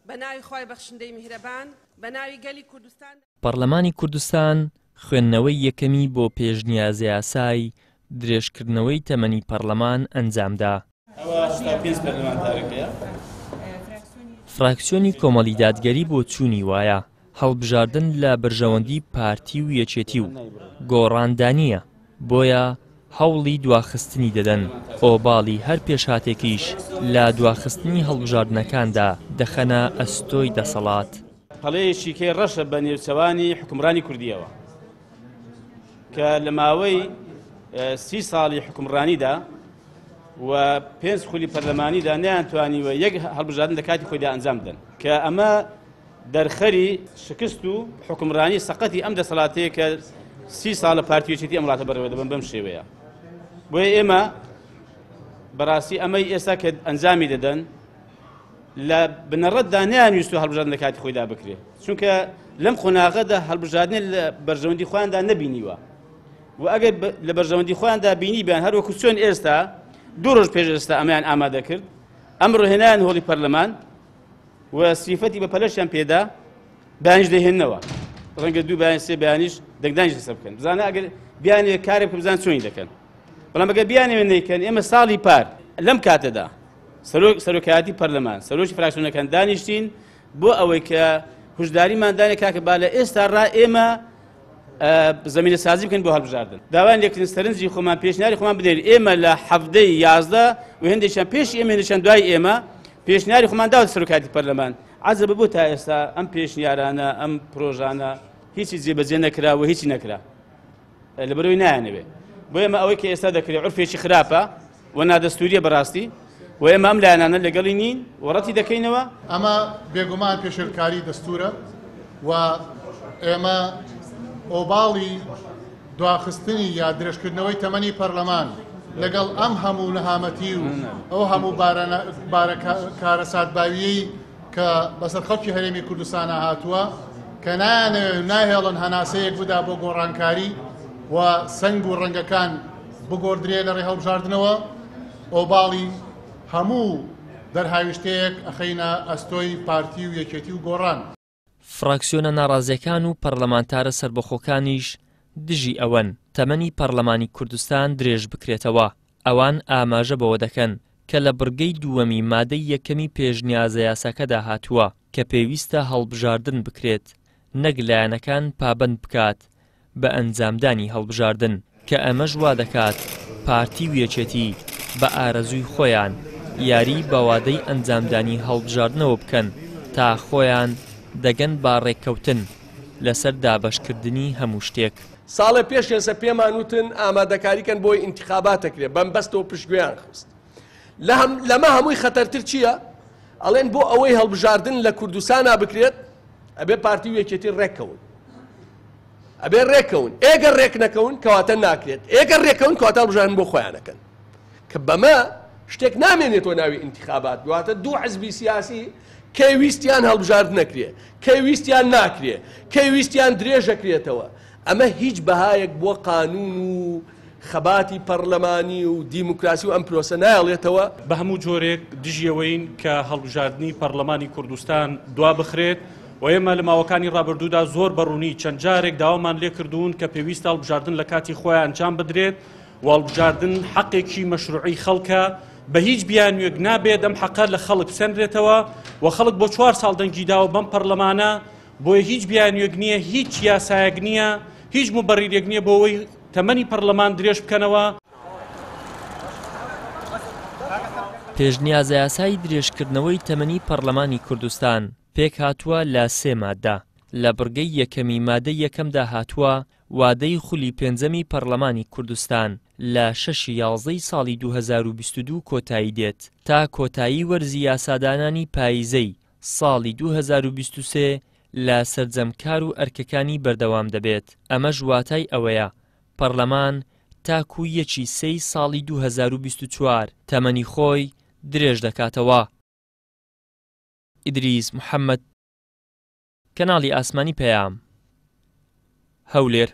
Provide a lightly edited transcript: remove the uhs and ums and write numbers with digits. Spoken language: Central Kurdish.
بە ناوی خوای بەخشندەی میهرەبان، بە ناوی گەلی کوردستان. پەڕلەمانی کوردستان خوێندنەوەی یەکەمی بۆ پێشنیازەیاسای درێژکردنەوەی تەمەنی پەڕلەمان ئەنجامدا. فراکسیۆنی کۆمەڵی دادگەری بۆچوونی وایە هەڵبژاردن لە بەرژەوەندی پارتی و یەکێتی و گۆڕاندا نییە، بۆیە هەوڵی دواخستنی دەدەن، ئۆباڵی هەر پێشهاتێکیش لە دواخستنی هەڵبژاردنەکاندا دەخەنە ئەستۆی دەسەڵات. پەڵەیەکی کەی ڕەشە بە نێوچەوانی حوکمڕانی کوردییەوە کە لە ماوەی سی ساڵی حوکمڕانیدا و پێنج خولی پەرلەمانیدا نەیانتوانیوە یەک هەڵبژاردن لە کاتی خۆیدا ئەنجام بدەن کە ئەمە دەرخەری شکست و حکومڕانی سەقەتی ئەم دەسەڵاتەیە کە سی ساڵە پارتی یەکێتی ئەم وڵاتە بەڕێوە دەبەن بەم شێوەیە بۆیە ئێمە بەڕاستی ئەمەی ئێستا کە ئەنجامی دەدەن لە بنەڕەتدا نەیانویست و هەڵبژاردن لە کاتی خۆیدا بکرێت چونکە لەم قۆناغەدا هەڵبژاردنە لە بەرژەوەندی خۆیاندا نەبینیوە و ئەگەر لە بەرژەوەندی خۆیاندا بینیبیان هەر وەکو چۆن ئێستا دوو ڕۆژ پێش ئێستا ئەمەیان ئامادە کرد ئەمڕۆ هێنایان هۆڵی پەرلەمان و سیفەتی بە پەلەشیان پێدا بەیانیش دەهێننەوە ڕەنگە دوو بەیان سێ بەیانیش دەنگدانیش لەسەر بکەن بزانە ئەگەر بیانەوێت کارێک بکەن بزان چۆنی دەکەن بەڵام ئەگەر بیانەوێت نەیکەن ئێمە ساڵی پار لەم کاتەدا سەرۆک سەرۆکایەتی پەرلەمان سەرۆکی فراکسیۆنەکان دانیشتین بۆ ئەوەی کە هوشداریمان دانێ کاکە با لە ئێستا ڕا ئێمە زمینە سازی بکەن بۆ هەڵبژاردن داوایان لێکردن سەرنجی خۆمان پێشنیاری خۆمان بدەین ئێمە لە حەڤدەی یازدە و هێندێکیان پێش ئێمە هێندێکیان دوای ئێمە پێشنیاری خۆمان داوە سەرۆکایەتی پەرلەمان عەجەبە بۆ تا ئێستا ئەم پێشنیارانە ئەم پرۆژانە هیچی جێبەجێ نەکرا و هیچی نەکرا لەبەرەوەی نایانەوێ بۆ ئێمە ئەوەی کە ئێستا دەکرێت عورفێکی خراپە و نادەستوریە بەڕاستی و ئێمە ئەم لایەنانە لەگەڵی نین و ڕەتی دەکەینەوە. ئەمە بێگومان پێشێلکاری دەستورە و ئێمە ئۆباڵی دواخستنی یا درێژکردنەوەی تەمەنی پەرلەمان لەگەڵ ئەم هەموو نەهامەتی و ئەو هەموو بارە کارەساتباوییەی کە بەسەر خەڵکی هەرێمی کوردستانا هاتووە کە نایانەوێ و ناهێڵن هەناسەیەک بدا بۆ گۆڕانکاری و سەنگ و ڕەنگەکان بگۆڕدرێ لە ڕێی هەڵبژاردنەوە، ئۆباڵی هەموو دەرهاویشتەیەک ئەخەینە ئەستۆی پارتی و یەکێتی و گۆڕان. فراکسیۆنە ناڕازیەکان و پەرلەمانتارە سەربەخۆکانیش دژی ئەوەن تەمەنی پەرلەمانی کوردستان درێژ بکرێتەوە، ئەوان ئاماژە بەوە دەکەن کە لە بڕگەی دووەمی مادەی یەکەمی پێشنیازەیاساکەدا هاتووە کە پێویستە هەڵبژاردن بکرێت نەک لایەنەکان پابەند بکات بە ئەنجامدانی هەڵبژاردن، کە ئەمەش وا دەکات پارتی و یەکێتی بە ئارەزووی خۆیان یاری بە وادەی ئەنجامدانی هەڵبژاردنەوە بکەن تا خۆیان دەگەن بە ڕێککەوتن لەسەر دابەشکردنی هەموو شتێک. ساڵێ پێش ئێسە پێمان وتن ئامادەکاری کەن بۆی ئینتیخابات ئەکرێ بەمبەستەوە پشتگوێیان خست. لەمە هەمووی خەتەرتر چییە؟ ئەڵێن بۆ ئەوەی هەڵبژاردن لە کوردستانا بکرێت ئەبێ پارتی و یەکێتی ڕێککەون. ئەبێ ڕێکەون ئێگەر ڕێک نەکەون کەواتە ناکرێت ئێگەر ڕێکەون کەواتە هەڵبژاردن بۆ خۆیانەکەن کە بەمە شتێک نامێنێتەوە ناوی ئینتخابات واتە دوو حزبی سیاسی کەی ویستیان هەڵبژارد نەکرێ کەی ویستیان ناکرێ کەی ویستیان درێژەکرێتەوە ئەمە هیچ بەهایەک بۆ قانون و خەباتی پەڕلەمانی و دیموکراسی و ئەم پرۆسە نایەڵێتەوە. بە هەموو جۆرێک دژی ئەوەین کە هەڵبژاردنی پەڕلەمانی کوردستان دوابخرێت و ئێمە لە ماوەکانی ڕابردوودا زۆر بە ڕوونی چەند جارێک داوامان لێکردوون کە پێویستە هەڵبژاردن لە کاتی خۆیان ئەنجام بدرێت و هەڵبژاردن حەقێکی مەشروعی خەڵکە بە هیچ بیانوێک نابێت ئەم حەقە لە خەڵک بسەنرێتەوە و خەڵک بۆ چوار ساڵ دەنگی داوە بەم پەڕلەمانە بۆیە هیچ بیانوێک نییە، هیچ یاسایەک نییە، هیچ موبەریرێک نییە بۆ ئەوەی تەمەنی پەرلەمان درێژ بکەنەوە. پێشنیازەیاسای درێژکردنەوەی تەمەنی پەرلەمانی کوردستان پێکهاتووە لە سێ مادە، لە بڕگەی یەکەمی مادەی یەکەمدا هاتووە، وادەی خولی پێنجەمی پەرلەمانی کوردستان لە شەشی یازدەی ساڵی 2022 کۆتایی دێت تا کۆتایی وەرزی یاسادانانی پاییزەی ساڵی 2023 لە سەرجەم کار و ئەرکەکانی بەردەوام دەبێت، ئەمەش واتای ئەوەیە پەرلەمان تاکو یەکی سێی ساڵی 2024 تەمەنی خۆی درێژ دەکاتەوە. ئیدریس محەمەد، کەناڵی ئاسمانی پەیام، هەولێر.